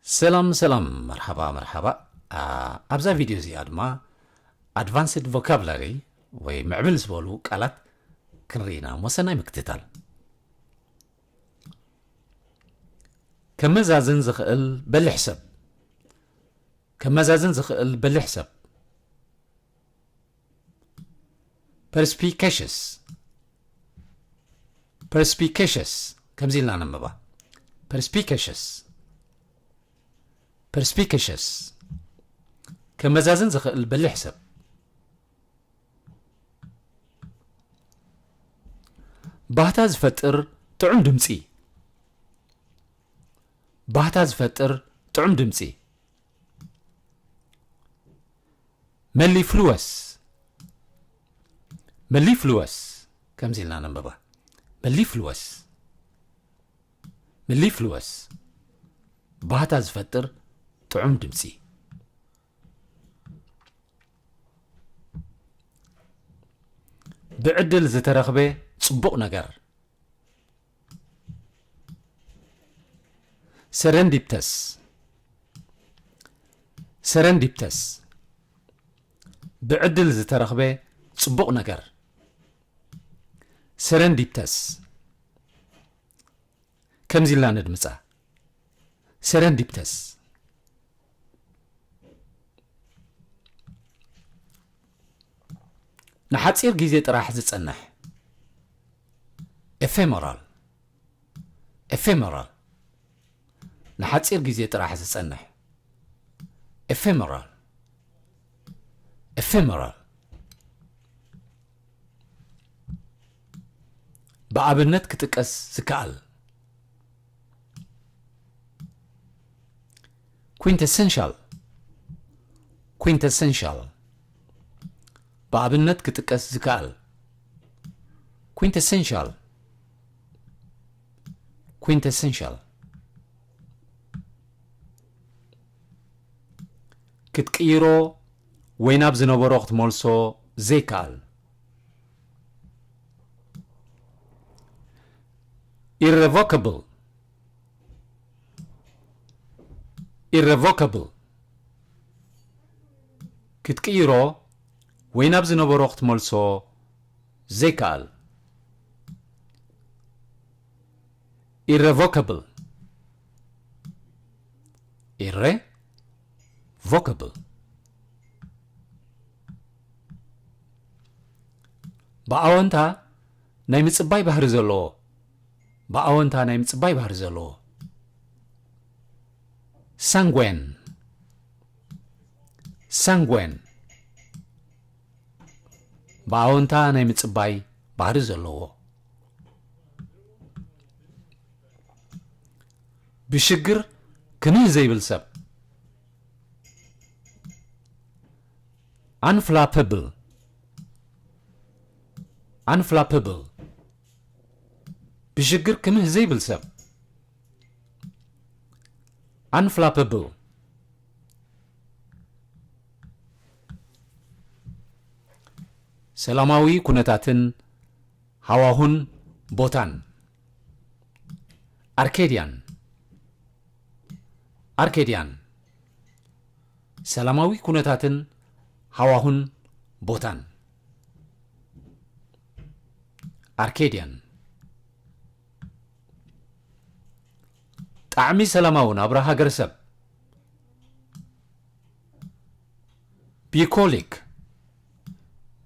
ሰላም ሰላም፣ መርሓባ መርሓባ። ኣ፣ ኣብዛ ቪድዮ እዚኣ ድማ ኣድቫንስድ ቮካብላሪ ወይ ምዕብል ዝበሉ ቃላት ክንርኢ ኢና። እሞ ሰናይ ምክትታል። ከመዛዝን ዝኽእል በሊሕ ሰብ። ከመዛዝን ዝኽእል በሊሕ ሰብ። ፐርስፒኬሽስ። ፐርስፒኬሽስ ከምዚ ኢልና ነንብባ። ፐርስፒኬሽስ። ፐርስፒኬሽስ። ከመዛዝን ዝኽእል በሊሕ ሰብ። ባህታ ዝፈጥር ጥዑም ድምጺ። ባህታ ዝፈጥር ጥዑም ድምጺ። መሊፍሉወስ። መሊፍሉወስ ከምዚ ኢልና ነንብባ። መሊፍሉወስ። መሊፍሉወስ። ባህታ ዝፈጥር ጥዑም ድምጺ። ብዕድል ዝተረኽበ ጽቡቕ ነገር። ሰረንዲፕተስ። ሰረንዲፕተስ። ብዕድል ዝተረኽበ ጽቡቕ ነገር። ሰረንዲፕተስ። ከምዚ ኢልና ነድምጻ። ሰረንዲፕተስ። ንሓጺር ግዜ ጥራሕ ዝጸንሕ። ኤፌመራል። ኤፌመራል። ንሓጺር ግዜ ጥራሕ ዝጸንሕ። ኤፌመራል። ኤፌመራል። ብኣብነት ክጥቀስ ዝከኣል። ኳይንተሰንሻል። ኳይንተሰንሻል። ብኣብነት ክጥቀስ ዝከኣል። ኳይንተሰንሻል። ኳይንተሰንሻል። ክትቅይሮ ወይ ናብ ዝነበሮ ክትመልሶ ዘይከኣል። ኢረቮከብል። ኢረቮከብል። ክትቅይሮ ወይ ናብ ዝነበሮ ክትመልሶ ዘይከኣል። ኢረቮከብል። ኢረቮከብል። ብኣወንታ ናይ ምጽባይ ባህሪ ዘለዎ። ብኣወንታ ናይ ምጽባይ ባህሪ ዘለዎ። ሳንጉዌን። ሳንጉዌን። ብኣወንታ ናይ ምጽባይ ባህሪ ዘለዎ። ብሽግር ክምህ ዘይብል ሰብ። ኣንፍላፐብል። ኣንፍላፐብል። ብሽግር ክምህ ዘይብል ሰብ። ኣንፍላፐብል። ሰላማዊ ኩነታትን ሃዋሁን ቦታን። ኣርኬድያን። ኣርኬድያን። ሰላማዊ ኩነታትን ሃዋሁን ቦታን። ኣርኬድያን። ጣዕሚ ሰላማዊ ናብራ ሃገረሰብ። ቢኮሊክ።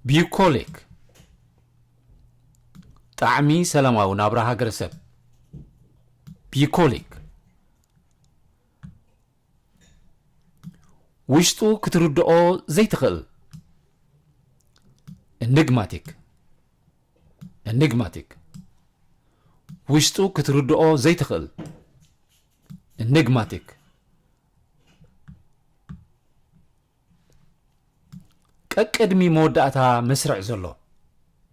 ቢኮሊክ። ጣዕሚ ሰላማዊ ናብራ ሃገረሰብ። ቢኮሊክ። ውሽጡ ክትርድኦ ዘይትኽእል። ኤኒግማቲክ። ኤኒግማቲክ። ውሽጡ ክትርድኦ ዘይትኽእል። ኤኒግማቲክ። ቀቅድሚ መወዳእታ መስርዕ ዘሎ።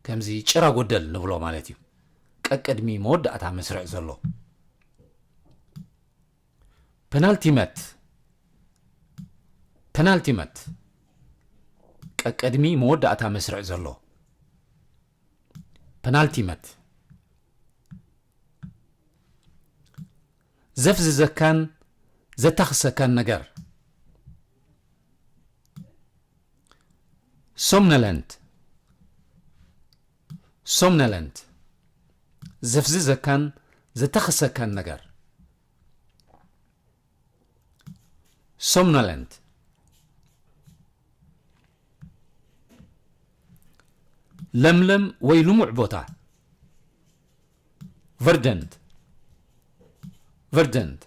ከምዚ ጭራ ጎደል ንብሎ ማለት እዩ። ቀቅድሚ መወዳእታ መስርዕ ዘሎ። ፐናልቲ መት። ፐናልቲ መት። ቀቅድሚ መወዳእታ መስርዕ ዘሎ። ፐናልቲ መት። ዘፍዝዘካን ዘታኽሰካን ነገር። Somnolent. Somnolent. ዘፍዝዘካን ዘታኽሰካን ነገር። Somnolent. ለምለም ወይ ልሙዕ ቦታ። Verdant. Verdant.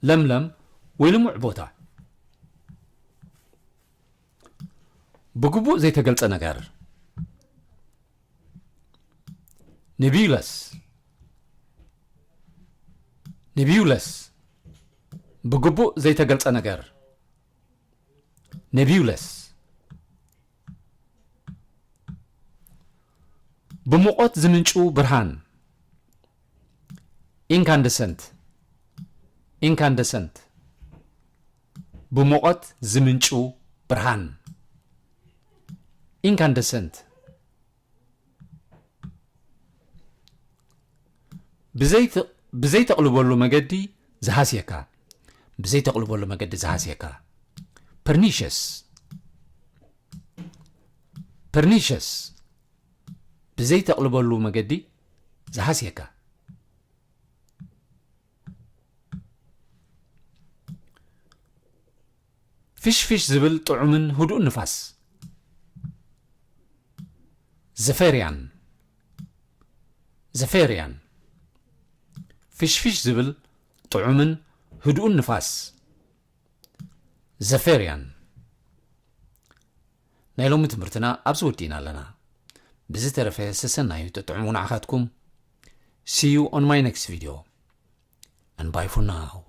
ለምለም ወይ ልሙዕ ቦታ። ብግቡእ ዘይተገልጸ ነገር። Nebulous. Nebulous. ብግቡእ ዘይተገልጸ ነገር። Nebulous. ብሙቐት ዝምንጩ ብርሃን። Incandescent. Incandescent. ብሙቐት ዝምንጩ ብርሃን። Incandescent. ብዘይተ- ብዘይተቕልበሉ መገዲ ዝሃስየካ። ብዘይተቕልበሉ መገዲ ዝሃስየካ። Pernicious. Pernicious. ብዘይተቕልበሉ መገዲ ዝሃስየካ። ፍሽፍሽ ዝብል ጥዑምን ህዱእን ንፋስ። Zephyrian. Zephyrian. ፍሽፍሽ ዝብል ጥዑምን ህዱእን ንፋስ። Zephyrian. ናይ ሎሚ ትምህርትና ኣብዚ ወዲእና ኣለና። ብዝተረፈ ሰሰናዩ ጥዑም ንዓኻትኩም። See you on my next video. And bye for now.